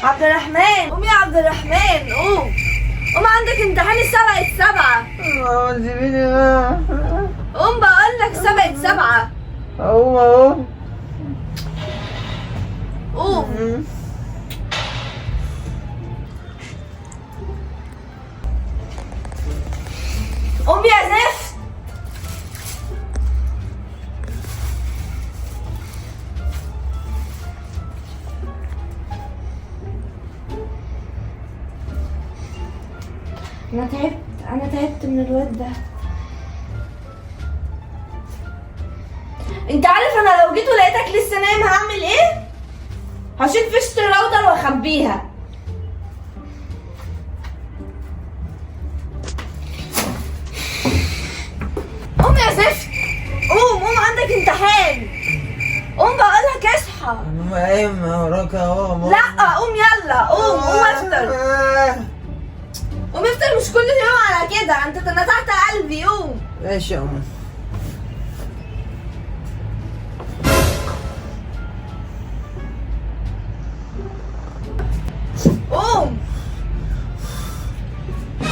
عبد الرحمن قوم يا عبد الرحمن قوم قوم، عندك امتحان الساعة بقت 7. سيبيني بقى. قوم بقول لك الساعة بقت 7. اقوم اهو. قوم. قوم يا زفت. انا تعبت، انا تعبت من الواد ده. انت عارف انا لو جيت ولقيتك لسه نايم هعمل ايه؟ هشيل فيشة الراوتر واخبيها. قوم يا زفت، قوم قوم، عندك امتحان. قوم بقولك اصحى. ماما قايم وراك اهو. ماما. لا قوم يلا، قوم قوم افطر، قوم افطر، مش كل يوم على كده، انت تنزعت قلبي. قوم. ماشي يا ماما. قوم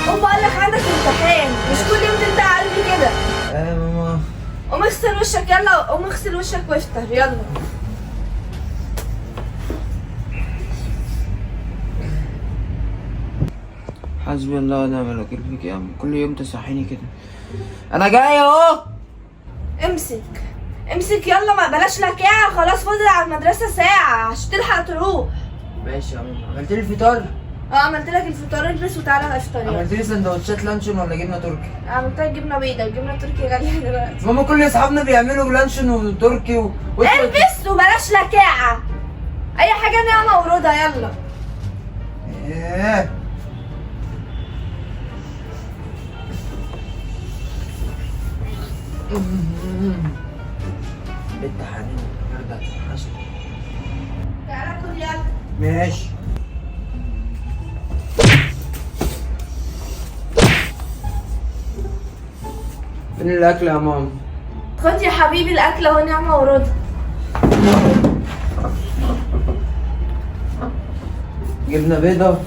قوم بقولك عندك امتحان، مش كل يوم تنزع قلبي كده. ايه يا ماما. قوم اغسل وشك يلا، قوم اغسل وشك وافطر يلا. حسبي الله ونعم الوكيل فيك يا عم، كل يوم تصحيني كده. انا جاي اهو. امسك امسك يلا، ما بلاش لكاعة، خلاص فاضل على المدرسة ساعة عشان تلحق تروح. ماشي يا ماما. عملت لي الفطار؟ اه عملت لك الفطار، البس وتعالى افطر يلا. عملت لي سندوتشات لانشون ولا جبنه تركي؟ عملت لك جبنة بيضة، الجبنة التركي غالية دلوقتي. ماما كل اصحابنا بيعملوا لانشون وتركي و... البس وبلاش لكاعة، أي حاجة ناعمة ورضا يلا. ايه بنت حنين النهارده هتوحشني. تعالى كل يلا. ماشي. فين الاكل يا ماما؟ خد يا حبيبي الأكل اهو، نعمة ورضا. جبنه بيضة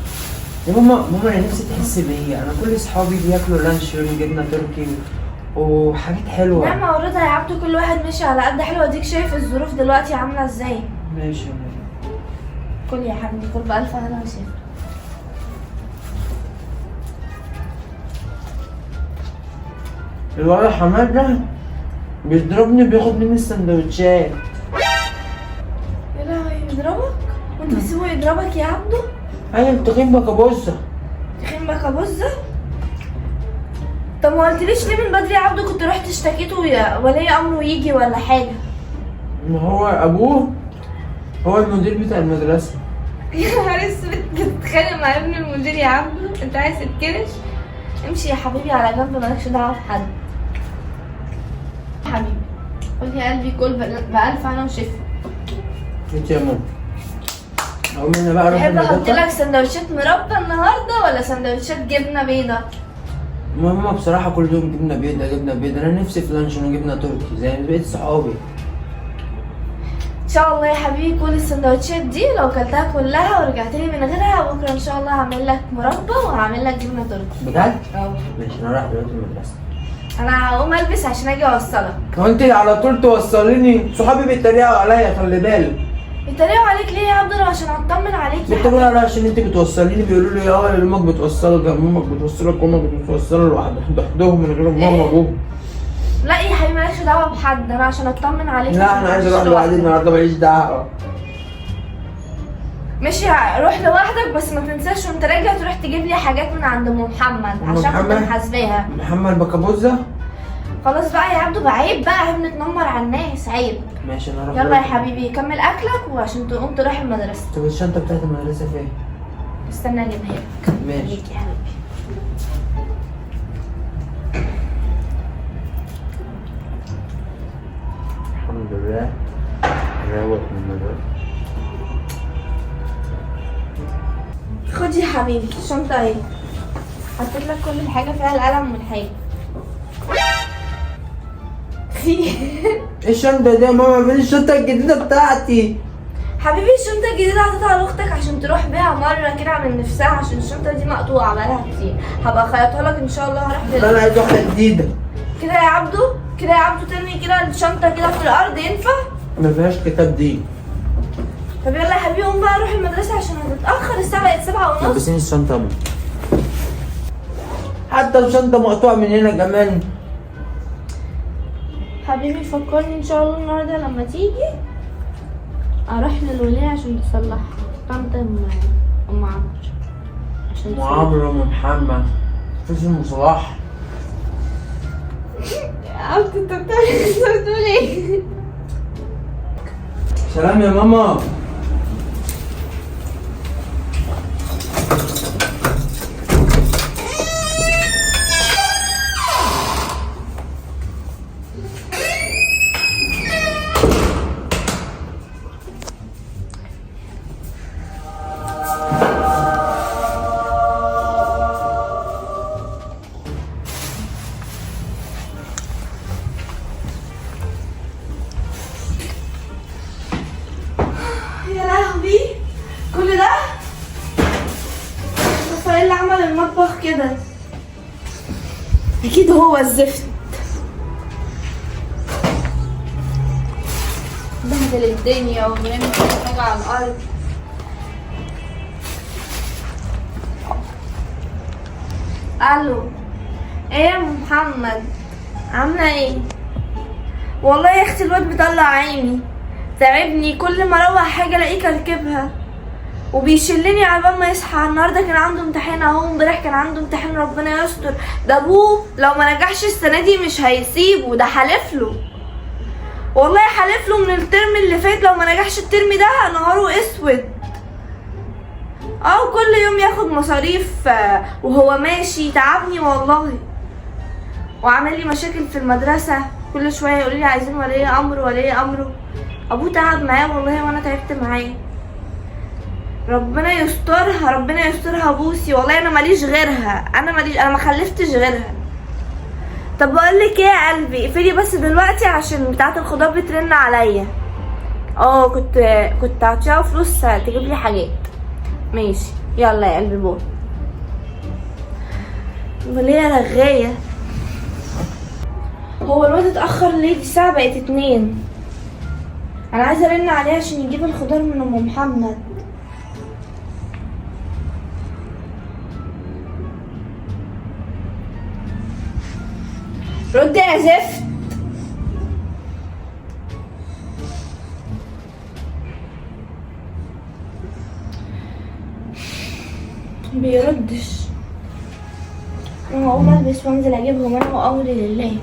يا ماما. ماما انا نفسي تحس بيا، انا كل اصحابي بياكلوا لانشون وجبنه تركي وحاجات حلوة. نعمة ورضا يا عبدو، كل واحد ماشي على قد حلوة، اديك شايف الظروف دلوقتي عاملة ازاي. ماشي يا ماما. كل يا حبيبي كل، بألف هنا وشفا. الولد حماد ده بيضربني، بياخد مني السندوتشات. يا لهوي بيضربك؟ وانت بتسيبه يضربك يا عبدو؟ انا تخين بكابوسه. تخين بكابوسه؟ طب ما قلتليش ليه من بدري يا عبدو؟ كنت رحت اشتكيته يا ولي امره يجي ولا حاجة. ما هو ابوه هو المدير بتاع المدرسة. يا نهار اسود، بتتخانق مع ابن المدير يا عبدو؟ انت عايز تتكرش؟ امشي يا حبيبي على جنب، مالكش دعوه بحد. حبيبي قول يا قلبي كل بألف انا وشفا. انت يا ماما اقوم انا بقى اروح تحب احط المدرسة؟ لك سندوتشات مربى النهارده ولا سندوتشات جبنه بيضة؟ ماما بصراحة كل يوم جبنه بيضة جبنه بيضة، انا نفسي في لانشون وجبنه تركي زي بقية صحابي. ان شاء الله يا حبيبي كل السندوتشات دي لو كلتها كلها ورجعت لي من غيرها، بكره ان شاء الله هعمل لك مربى وهعمل لك جبنه تركي. بجد؟ اه ماشي انا رايح دلوقتي المدرسة. انا هقوم البس عشان اجي اوصلك. هو انت على طول توصليني؟ صحابي بيتريقوا عليا خلي بالك. بيتريقوا عليك ليه يا عبد الله؟ عشان اطمن عليك يا بيتريقوا حبيبي. عليا عشان انت بتوصليني، بيقولوا لي اه امك بتوصلك، امك بتوصلك، امك بتوصلك لوحدهم من غير ماما وابوهم. لا يا حبيبي مالكش دعوه بحد، انا عشان اطمن عليك. لا انا عايز اروح لوحدي النهارده، ماليش دعوه. ماشي روح لوحدك، بس ما تنساش وانت راجع تروح تجيب لي حاجات من عند ام محمد أم عشان كنت محمد؟ محاسباها. محمد بكابوزه؟ خلاص بقى يا عبدو بقى، عيب بقى، عيب نتنمر على الناس، عيب. ماشي انا هروح يلا يا دلوقتي. حبيبي كمل اكلك وعشان تقوم تروح المدرسة. طب الشنطة بتاعت المدرسة فين؟ استنى اجيبها لك. ماشي. ليك يا حبيبي. الحمد لله روق من المدرسة. خد يا حبيبي الشنطة اهي، حطيت لك كل الحاجة فيها، القلم والحاجة. في ايه الشنطة دي يا ماما؟ فين الشنطة الجديدة بتاعتي؟ حبيبي الشنطة الجديدة هتطلع لاختك عشان تروح بيها مرة كده من نفسها، عشان الشنطة دي مقطوعة بقالها كتير. هبقى اخيطها لك ان شاء الله. هروح لا انا عايز واحدة جديدة. كده يا عبدو، كده يا عبدو، ترمي كده الشنطة كده في الارض ينفع؟ ما فيهاش كتاب دي. طب يلا يا حبيبي قوم بقى روح المدرسة عشان هتتاخر، الساعة بقت 7:30. لبسيني الشنطة يا ماما. حتى الشنطة مقطوعة من هنا كمان. حبيبي فكرني ان شاء الله النهارده لما تيجي اروح للولية عشان تصلحها، طنط ام عمرو عشان ام عمرو وام محمد فيش ام صلاح. عبد انت بتقول ايه؟ سلام يا ماما. يا لهوي كل ده؟ بس ايه اللي عمل المطبخ كده؟ اكيد هو الزفت. بهدل الدنيا ورمي كل حاجة على الارض. الو، ايه يا محمد؟ عامله ايه؟ والله يا اختي الواد بيطلع عيني، تعبني، كل ما اروح حاجة الاقيه كركبها وبيشلني على بال ما يصحى. النهارده كان عنده امتحان اهو، امبارح كان عنده امتحان، ربنا يستر. ده ابوه لو ما نجحش السنة دي مش هيسيبه، ده حالف له والله، حالف له من الترم اللي فات لو ما نجحش الترم ده نهاره اسود. او كل يوم ياخد مصاريف وهو ماشي، تعبني والله وعمل لي مشاكل في المدرسة، كل شوية يقول لي عايزين ولي امر ولي امره. ابوه تعب معاه والله وانا تعبت معاه. ربنا يسترها، ربنا يسترها بوسي والله، انا ماليش غيرها، انا ماليش، انا ما خلفتش غيرها. طب بقول لك ايه يا قلبي، اقفلي بس دلوقتي عشان بتاعه الخضار بترن عليا. كنت هعطيها فلوس تجيب لي حاجات. ماشي يلا يا قلبي باي. وليه رغايه؟ هو الواد اتاخر ليه؟ دي الساعة بقت 2. انا عايزه ارن عليه عشان يجيب الخضار من ام محمد. رد يا زفت. بيردش. انا هقوم البس وانزل اجيبهم انا وامري لله.